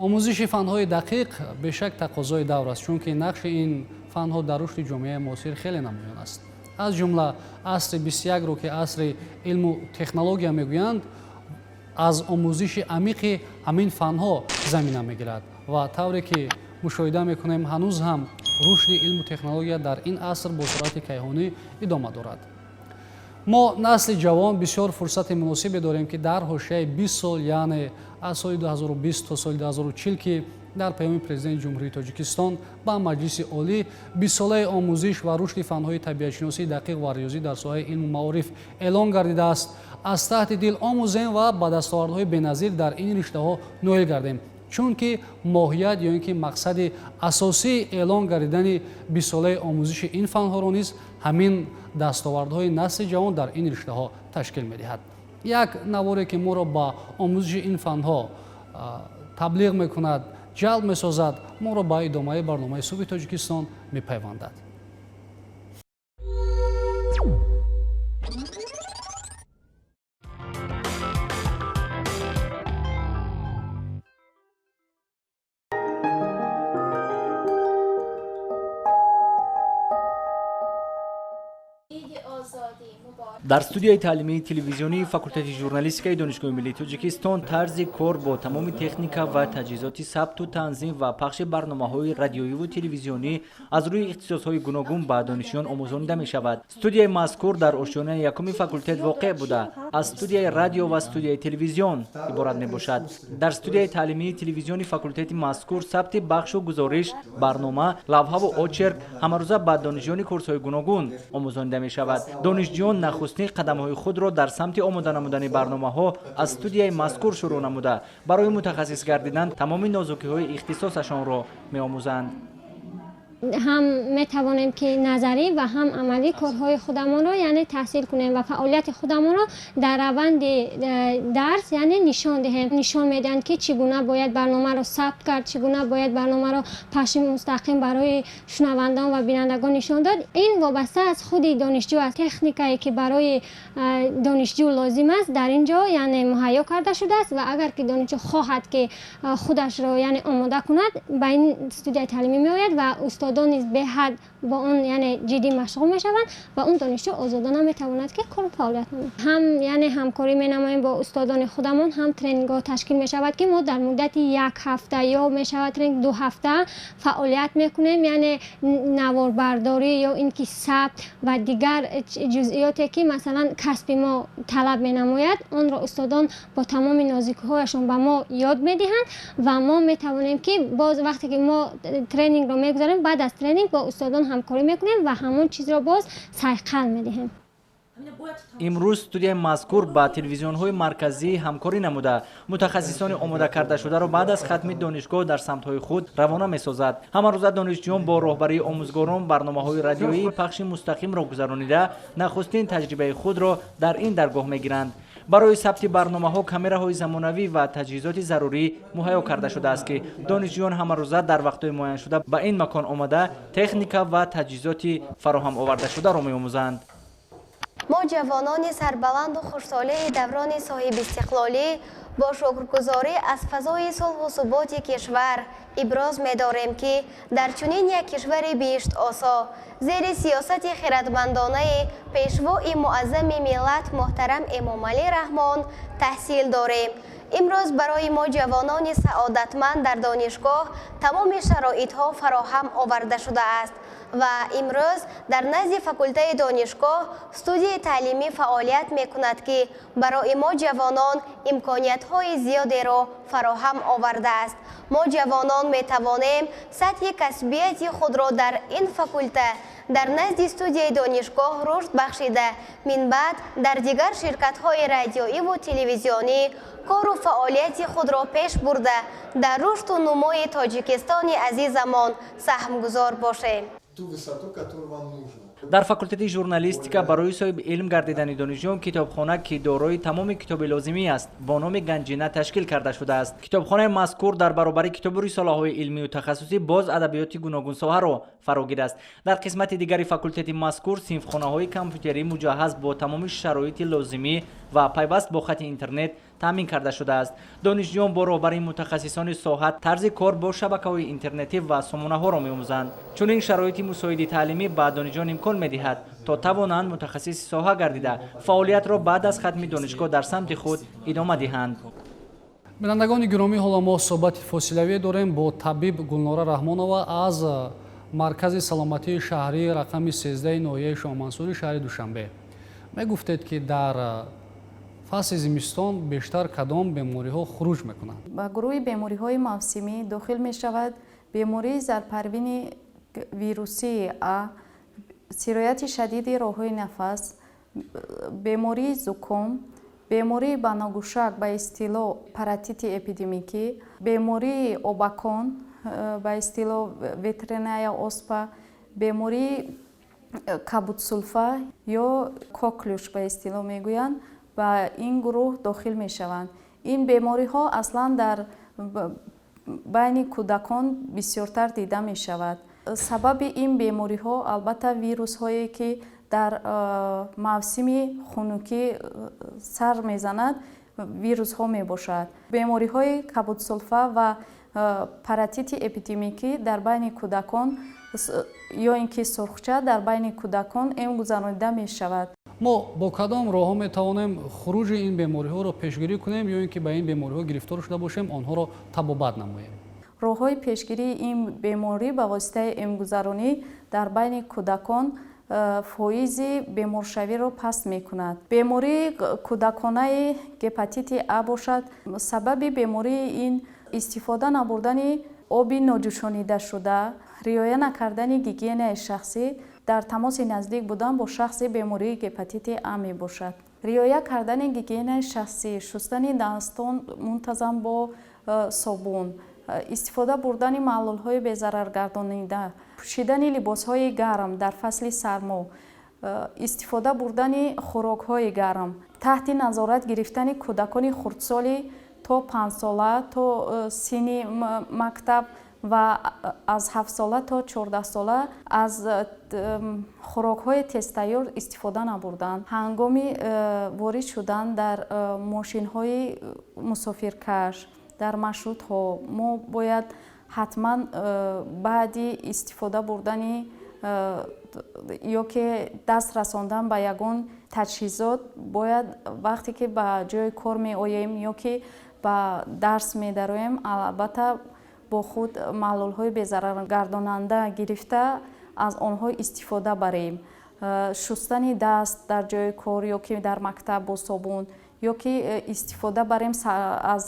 Омӯзиши фанҳои дақиқ бешак тақозои давр аст, чунки нақши ин фанҳо дар рушди ҷомеаи муосир хеле намоён аст. Аз ҷумла асри 21-ро, ки асри илму технология мегӯянд, аз омӯзиши амиқи ҳамин фанҳо замина мегирад ва тавре ки мушоҳида мекунем, ҳанӯз ҳам рушди илму технология дар ин аср бо суръати кайҳонӣ идома дорад. Мо, насли ҷавон, бисёр фурсати муносибе дорем, ки дар ҳошияи 20 сол, яъне аз соли 2020 то соли 2040, ки дар паёми Президенти Ҷумҳурии Тоҷикистон ба Маҷлиси Олӣ бистсолаи омӯзиш ва рушди фанҳои табиатшиносии дақиқ ва риёзӣ дар соҳаи илму маориф эълон гардидааст, аз таҳти дил омӯзем ва ба дастовардҳои беназир дар ин риштаҳо ноил гардем, чунки моҳият ё ин ки мақсади асосии эълон гардидани бистсолаи омӯзиши ин фанҳоро низ ҳамин дастовардҳои насли ҷавон дар ин риштаҳо ташкил медиҳад. Як наворе, ки моро ба омӯзиши ин фанҳо таблиғ мекунад, ҷалб месозад, моро ба идомаи барномаи Субҳи Тоҷикистон мепайвандад. Дар студияи таълимии телевизионии факултети журналистикаи Донишгоҳи миллии Тоҷикистон тарзи кор бо тамоми техника ва таҷҳизоти сабту танзим ва пахши барномаҳои радиоиву телевизионӣ аз рӯи ихтисосҳои гуногун ба донишҷӯён омӯзонида мешавад. Студияи мазкур дар ошёнаи якуми факултет воқеъ буда, аз студияи радио ва студияи телевизион иборат мебошад. Дар студияи таълимии телевизиони факултети мазкур сабти бахшу гузориш, барнома, лавҳаву очерк ҳамарӯза ба донишҷӯёни курсҳои гуногун омӯзонида мешавад. Донишҷӯён нахустин қадамҳои худро дар самти омода намудани барномаҳо аз студияи мазкур шурӯъ намуда, барои мутахассис гардидан тамоми нозукиҳои ихтисосашонро меомӯзанд. Ҳам метавонем, ки назарӣ ва ҳам амалӣ корҳои худамонро, яъне, таҳсил кунем ва фаъолияти худамонро дар раванди дарс, яъне, нишон диҳем. Нишон медиҳанд, ки чӣ гуна бояд барномаро сабт кард, чӣ гуна бояд барномаро пахши мустақим барои шунавандагон ва бинандагон нишон дод. Ин вобаста аз худи донишҷӯ аст. Техникае, ки барои донишҷӯ лозим аст, дар ин ҷо, яъне, муҳайё карда шудааст ва агар ки донишҷӯ хоҳад, ки худашро, яъне, омода кунад, ба ин студияи таълимӣ меояд ва устодон низ беҳад бо он, яъне, ҷиддӣ машғул мешаванд ва он донишҷӯ озодона метавонад, ки кору фаъолият намояд. Ҳам, яъне, ҳамкорӣ менамоем бо устодони худамон, ҳам тренингҳо ташкил мешавад, ки мо дар муддати як ҳафта ё мешавад тренинг 2 ҳафта фаъолият мекунем, яъне наворбардорӣ ё ин ки сабт ва дигар ҷузъиёте, ки масалан касби мо талаб менамояд, онро устодон бо тамоми нозукиҳояшон ба мо ёд медиҳанд ва мо метавонем, ки боз вақте ки мо тренингро мегузарем, баъд аз тренинг бо устодон ҳамкорӣ мекунем ва ҳамон чизро боз сайқал медиҳем. Имрӯз студияи мазкур ба телевизионҳои марказӣ ҳамкорӣ намуда, мутахассисони омода кардашударо баъд аз хатми донишгоҳ дар самтҳои худ равона месозад. Ҳамарӯза донишҷӯён бо роҳбарии омӯзгорон барномаҳои радиоии пахши мустақимро гузаронида, нахустин таҷрибаи худро дар ин даргоҳ мегиранд. Барои сабти барномаҳо камераҳои замонавӣ ва таҷҳизоти зарурӣ муҳайё карда шудааст, ки донишҷӯён ҳамарӯза дар вақтҳои муайяншуда ба ин макон омада, техника ва таҷҳизоти фароҳам овардашударо меомӯзанд. Мо, ҷавонони сарбаланду хуштолеи даврони соҳибистиқлолӣ, бо шукргузорӣ аз фазои сулҳу суботи кишвар иброз медорем, ки дар чунин як кишвари биҳиштосо, зери сиёсати хиратмандонаи Пешвои муаззами миллат муҳтарам Эмомалӣ Раҳмон таҳсил дорем. Имрӯз барои мо, ҷавонони саодатманд, дар донишгоҳ тамоми шароитҳо фароҳам оварда шудааст ва имрӯз дар назди факултаи донишгоҳ студияи таълимӣ фаъолият мекунад, ки барои мо ҷавонон имкониятҳои зиёдеро фароҳам овардааст. Мо ҷавонон метавонем сатҳи касбияти худро дар ин факулта, дар назди студияи донишгоҳ рушд бахшида, минбаъд дар дигар ширкатҳои радиоиву телевизионӣ кору фаъолияти худро пеш бурда, дар рушду нумӯи Тоҷикистони азизамон саҳмгузор бошем. Дар факултети журналистика барои соҳиби илм гардидани донишҷӯён китобхона, ки дорои тамоми китоби лозимӣ аст, бо номи Ганҷина ташкил карда шудааст. Китобхонаи мазкур дар баробари китобу рисолаҳои илмию тахассусӣ боз адабиёти гуногунсоҳаро фарогирааст. Дар қисмати дигари факултети мазкур синфхонаҳои компютерӣ муҷаҳҳаз бо тамоми шароити лозимӣ ва пайваст бо хати интернет Таъмин карда шудааст. Донишҷӯён бо роҳбарии мутахассисони соҳа тарзи кор бо шабакаҳои интернетӣ ва сомонаҳоро меомӯзанд. Чунин шароити мусоиди таълимӣ ба донишҷӯён имкон медиҳад, то тавонанд мутахассиси соҳа гардида, фаъолиятро баъд аз хатми донишгоҳ дар самти худ идома диҳанд. Бинандагони гиромӣ, ҳоло мо суҳбати фосилавӣ дорем бо табиб Гулнора Раҳмонова аз маркази саломатии шаҳрии рақами 13 ноҳияи Шоҳмансури шаҳри Душанбе. Мегуфтед, ки дар фасли зимистон бештар кадом бемориҳо хуруҷ мекунанд? Ба гурӯҳи бемориҳои мавсимӣ дохил мешавад бемории зарпарвини вирусии А, сирояти шадиди роҳҳои нафас, бемории зуком, бемории банагӯшак, ба истилоҳ паротити эпидемикӣ, бемории обакон, ба истилоҳ ветряная оспа, бемории кабудсулфа ё коклюш ба истилоҳ мегӯянд, ба ин гурӯҳ дохил мешаванд. Ин бемориҳо аслан дар байни кӯдакон бисёртар дида мешавад. Сабаби ин бемориҳо албатта вирусҳое, ки дар мавсими хунукӣ сар мезанад, вирусҳо мебошад. Бемориҳои кабудсулфа ва паротити эпидемикӣ дар байни кӯдакон ё ин ки сурхча дар байни кӯдакон эм гузаронида мешавад. Мо бо кадом роҳҳо метавонем хуруҷи ин бемориҳоро пешгирӣ кунем ё ин ки ба ин бемориҳо гирифтор шуда бошем, онҳоро табобат намоем? Роҳҳои пешгирии ин беморӣ ба воситаи эмгузаронӣ дар байни кӯдакон фоизи беморшавиро паст мекунад. Бемории кӯдаконаи гепатити А бошад, сабаби бемории ин истифода набурдани оби ноҷӯшонидашуда, риоя накардани гигиенаи шахсӣ, дар тамоси наздик будан бо шахси бемории гепатити А мебошад. Риоя кардани гигиенаи шахсӣ, шустани дастон мунтазам бо собун, истифода бурдани маҳлулҳои безараргардонида, пӯшидани либосҳои гарм дар фасли сармо, истифода бурдани хӯрокҳои гарм, таҳти назорат гирифтани кӯдакони хурдсоли то 5сола то синни мактаб ва аз 7сола то 14сола аз хӯрокҳои тезтайёр истифода набурдан. Ҳангоми ворид шудан дар мошинҳои мусофиркаш, дар маршрутҳо мо бояд ҳатман баъди истифода бурдани ё ки даст расондан ба ягон таҷҳизот, бояд вақте ки ба ҷои кор меоем ё ки ба дарс медароем, албатта бо худ маҳлулҳои безараргардонанда гирифта, аз онҳо истифода барем. Шустани даст дар ҷои кор ё ки дар мактаб бо собун ё ки истифода барем аз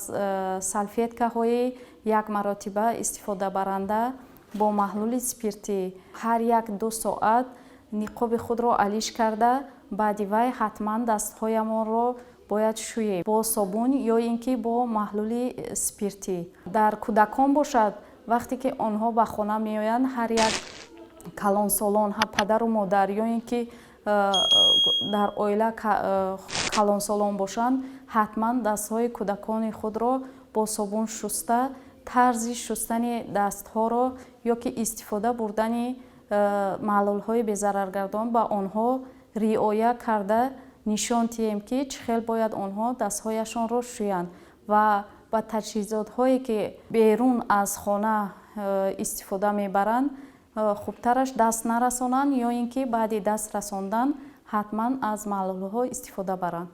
салфеткаҳои як маротиба истифодабаранда бо маҳлули спиртӣ. Ҳар як 2 соат ниқоби худро алиш карда, баъди вай ҳатман дастҳоямонро бояд шӯем бо собун ё ин ки бо маҳлули спиртӣ. Дар кӯдакон бошад, вақте ки онҳо ба хона меоянд, ҳар як калонсолон, падару модар ё ин ки дар оила калонсолон бошанд, ҳатман дастҳои кӯдакони худро бо собун шуста, тарзи шустани дастҳоро ё ки истифода бурдани маҳлулҳои безараргардон ба онҳо риоя карда нишон диҳем, ки чӣ хел бояд онҳо дастҳояшонро шӯянд ва ба таҷҳизотҳое, ки берун аз хона истифода мебаранд, хубтараш даст нарасонанд ё ин ки баъди даст расондан ҳатман аз маҳлулҳо истифода баранд.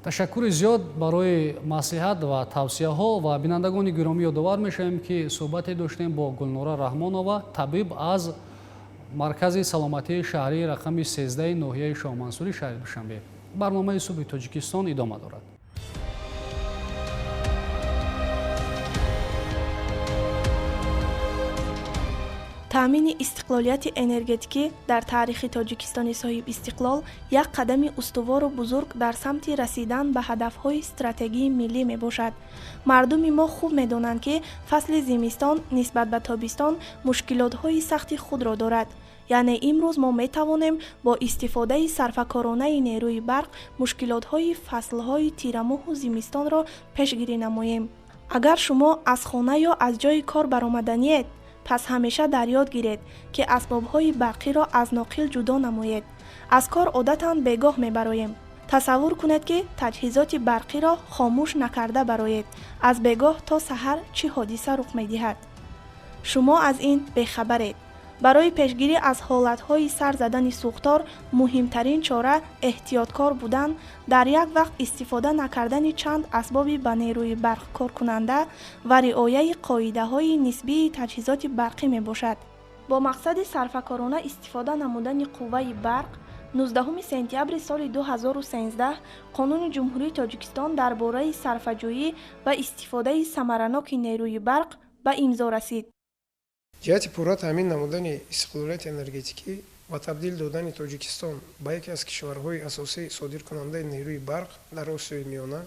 Ташаккури зиёд барои маслиҳат ва тавсияҳо. Ва бинандагони гиромӣ, ёдовар мешавем, ки суҳбате доштем бо Гулнора Раҳмонова, табиб аз маркази саломатии шаҳрии рақами 13 ноҳияи Шоҳмансури шаҳри Душанбе. Барномаи «Субҳи Тоҷикистон» идома дорад. Таъмини истиқлолияти энергетикӣ дар таърихи Тоҷикистони соҳибистиқлол як қадами устувору бузург дар самти расидан ба ҳадафҳои стратегии миллӣ мебошад. Мардуми мо хуб медонанд, ки фасли зимистон нисбат ба тобистон мушкилотҳои сахти худро дорад. Яъне имрӯз мо метавонем бо истифодаи сарфакоронаи нерӯи барқ мушкилотҳои фаслҳои тирамоҳу зимистонро пешгирӣ намоем. Агар шумо аз хона ё аз ҷои кор баромаданиед, пас ҳамеша дар ёд гиред, ки асбобҳои барқиро аз ноқил ҷудо намоед. Аз кор одатан бегоҳ мебароем. Тасаввур кунед, ки таҷҳизоти барқиро хомӯш накарда бароед. Аз бегоҳ то саҳар чӣ ҳодиса рух медиҳад? Шумо аз ин бехабаред. Барои пешгирӣ аз ҳолатҳои сар задани сӯхтор муҳимтарин чора эҳтиёткор будан, дар як вақт истифода накардани чанд асбоби ба нерӯи барқ коркунанда ва риояи қоидаҳои нисбии таҷҳизоти барқӣ мебошад. Бо мақсади сарфакорона истифода намудани қувваи барқ, 19 сентябри соли 2013 Қонуни Ҷумҳурии Тоҷикистон дар бораи сарфаҷӯӣ ва истифодаи самараноки нерӯи барқ ба имзо расид. Ҷиҳати пурра таъмин намудани истиқлолияти энергетикӣ ва табдил додани Тоҷикистон ба яке аз кишварҳои асосии содиркунандаи нерӯи барқ дар Осиёи Миёна,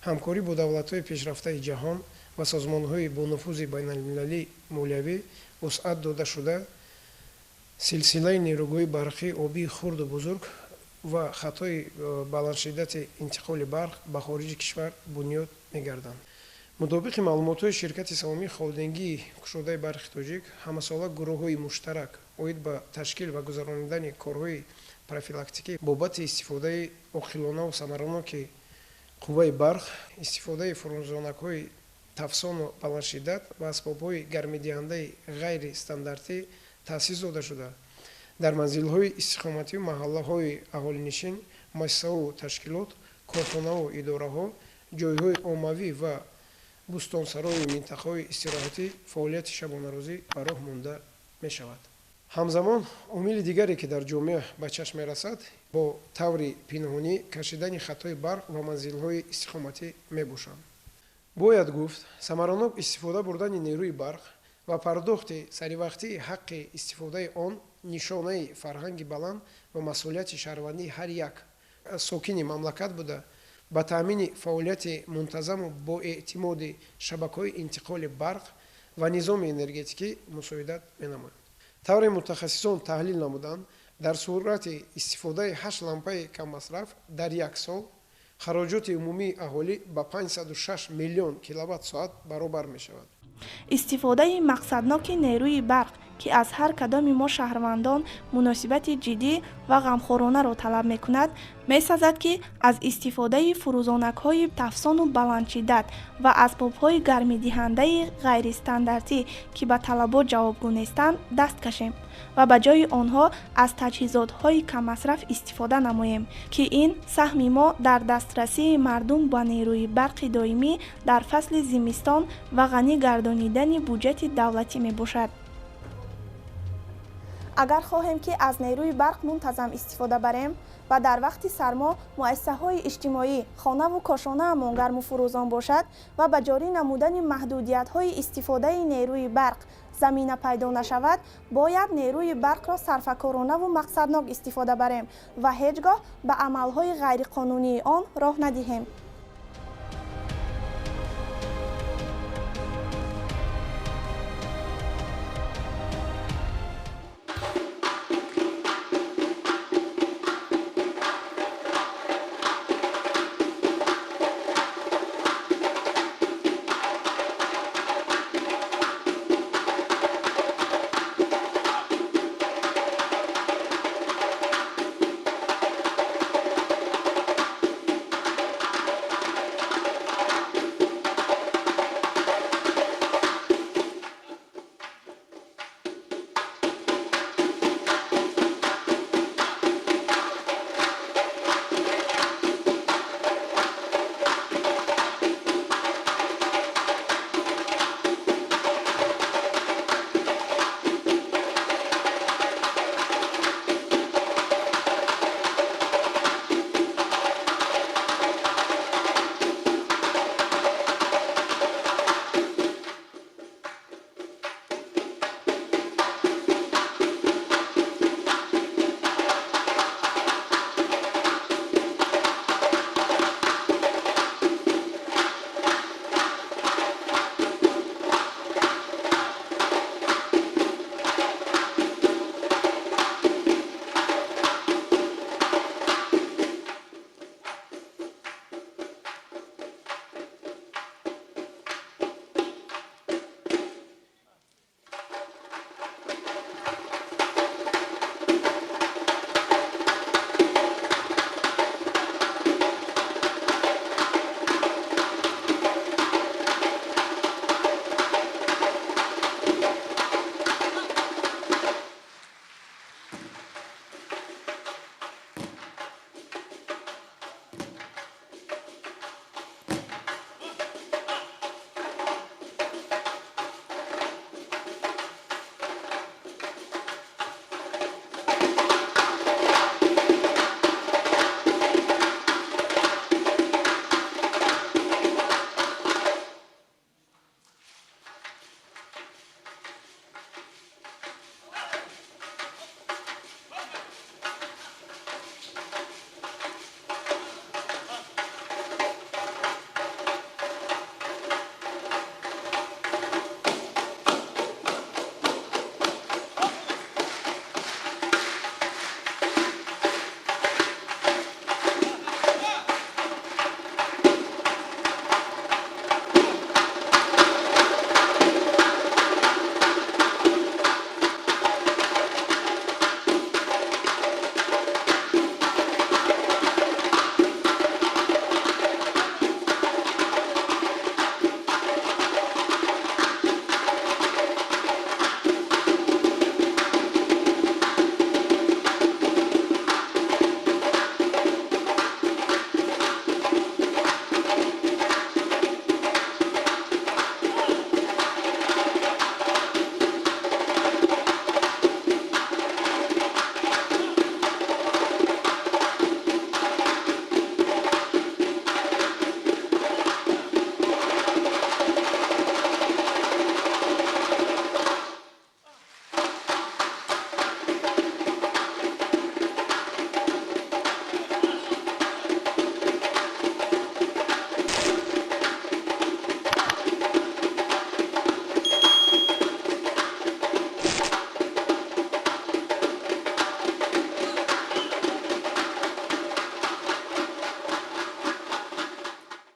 ҳамкорӣ бо давлатҳои пешрафтаи ҷаҳон ва созмонҳои бонуфузи байналмилалии молиявӣ вусъат дода шуда, силсилаи нерӯгоҳи барқии обии хурду бузург ва хатҳои баландшиддати интиқоли барқ ба хориҷи кишвар бунёд мегарданд. Мутобиқи маълумотҳои ширкати саҳомии холдингии кушодаи барқи тоҷик, ҳамасола гурӯҳҳои муштарак оид ба ташкил ва гузаронидани корҳои профилактикӣ бобати истифодаи оқилонаву самараноки қувваи барқ, истифодаи фурӯзонакҳои тафсону баландшиддат ва асбобҳои гармидиҳандаи ғайристандартӣ таъсис дода шуда, дар манзилҳои истиқоматию маҳаллаҳои аҳолинишин, муассисаву ташкилот, корхонаву идораҳо, ҷойҳои оммавӣ ва бӯстонсарои минтақаҳои истироҳатӣ фаъолияти шабонарӯзӣ ба роҳ монда мешавад. Ҳамзамон, омили дигаре, ки дар ҷомеа ба чашм мерасад, бо таври пинҳонӣ кашидани хатҳои барқ ва манзилҳои истиқоматӣ мебошанд. Бояд гуфт, самаранок истифода бурдани нерӯи барқ ва пардохти саривақтии ҳаққи истифодаи он нишонаи фарҳанги баланд ва масъулияти шаҳрвандии ҳар як сокини мамлакат буда, ба таъмини фаъолияти мунтазаму боэътимоди шабакаҳои интиқоли барқ ва низоми энергетикӣ мусоидат менамояд. Тавре мутахассисон таҳлил намуданд, дар сурати истифодаи ҳашт лампаи каммасраф дар як сол хароҷоти умумии аҳолӣ ба 506 миллион киловатт соат баробар мешавад. Истифодаи мақсадноки нерӯи барқ, ки аз ҳар кадоми мо шаҳрвандон муносибати ҷиддӣ ва ғамхоронаро талаб мекунад, месазад, ки аз истифодаи фурӯзонакҳои тафсону баландшиддат ва асбобҳои гармидиҳандаи ғайристандартӣ, ки ба талабот ҷавобгӯ нестанд, даст кашем ва ба ҷои онҳо аз таҷҳизотҳои каммасраф истифода намоем, ки ин саҳми мо дар дастрасии мардум ба нерӯи барқи доимӣ дар фасли зимистон ва ғанӣ гардонидани буҷети давлатӣ мебошад. Агар хоҳем, ки аз нерӯи барқ мунтазам истифода барем ва дар вақти сармо муассисаҳои иҷтимоӣ, хонаву кошонаамон гарму фурӯзон бошад ва ба ҷорӣ намудани маҳдудиятҳои истифодаи нерӯи барқ замина пайдо нашавад, бояд нерӯи барқро сарфакоронаву мақсаднок истифода барем ва ҳеҷ гоҳ ба амалҳои ғайриқонунии он роҳ надиҳем.